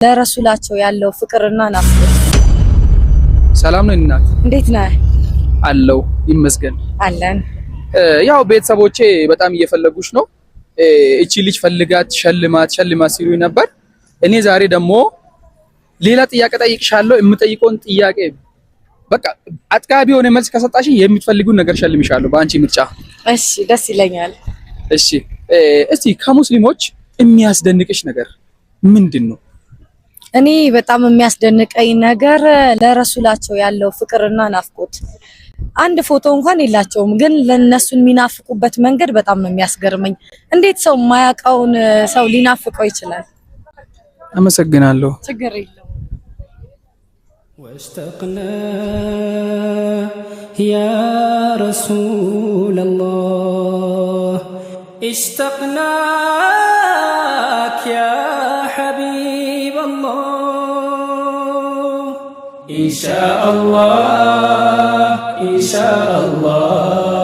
ለረሱላቸው ያለው ፍቅርና ናፍቆት። ሰላም ነው እናት? እንዴት ነህ? አለው ይመስገን። አለን። ያው ቤተሰቦቼ በጣም እየፈለጉሽ ነው። እቺ ልጅ ፈልጋት ሸልማት ሸልማት ሲሉኝ ነበር። እኔ ዛሬ ደግሞ ሌላ ጥያቄ ጠይቅሻለሁ። የምጠይቀውን ጥያቄ በቃ አጥጋቢ የሆነ መልስ ከሰጣሽ የምትፈልጊውን ነገር ሸልምሻለሁ በአንቺ ምርጫ። እሺ፣ ደስ ይለኛል። እሺ፣ እስቲ ከሙስሊሞች የሚያስደንቅሽ ነገር ምንድን ነው? እኔ በጣም የሚያስደንቀኝ ነገር ለረሱላቸው ያለው ፍቅርና ናፍቆት። አንድ ፎቶ እንኳን የላቸውም፣ ግን ለነሱ የሚናፍቁበት መንገድ በጣም ነው የሚያስገርመኝ። እንዴት ሰው የማያውቀውን ሰው ሊናፍቀው ይችላል? አመሰግናለሁ። ችግር የለውም። واشتقنا يا رسول الله، اشتقناك يا حبيب الله. إن شاء الله، إن شاء الله.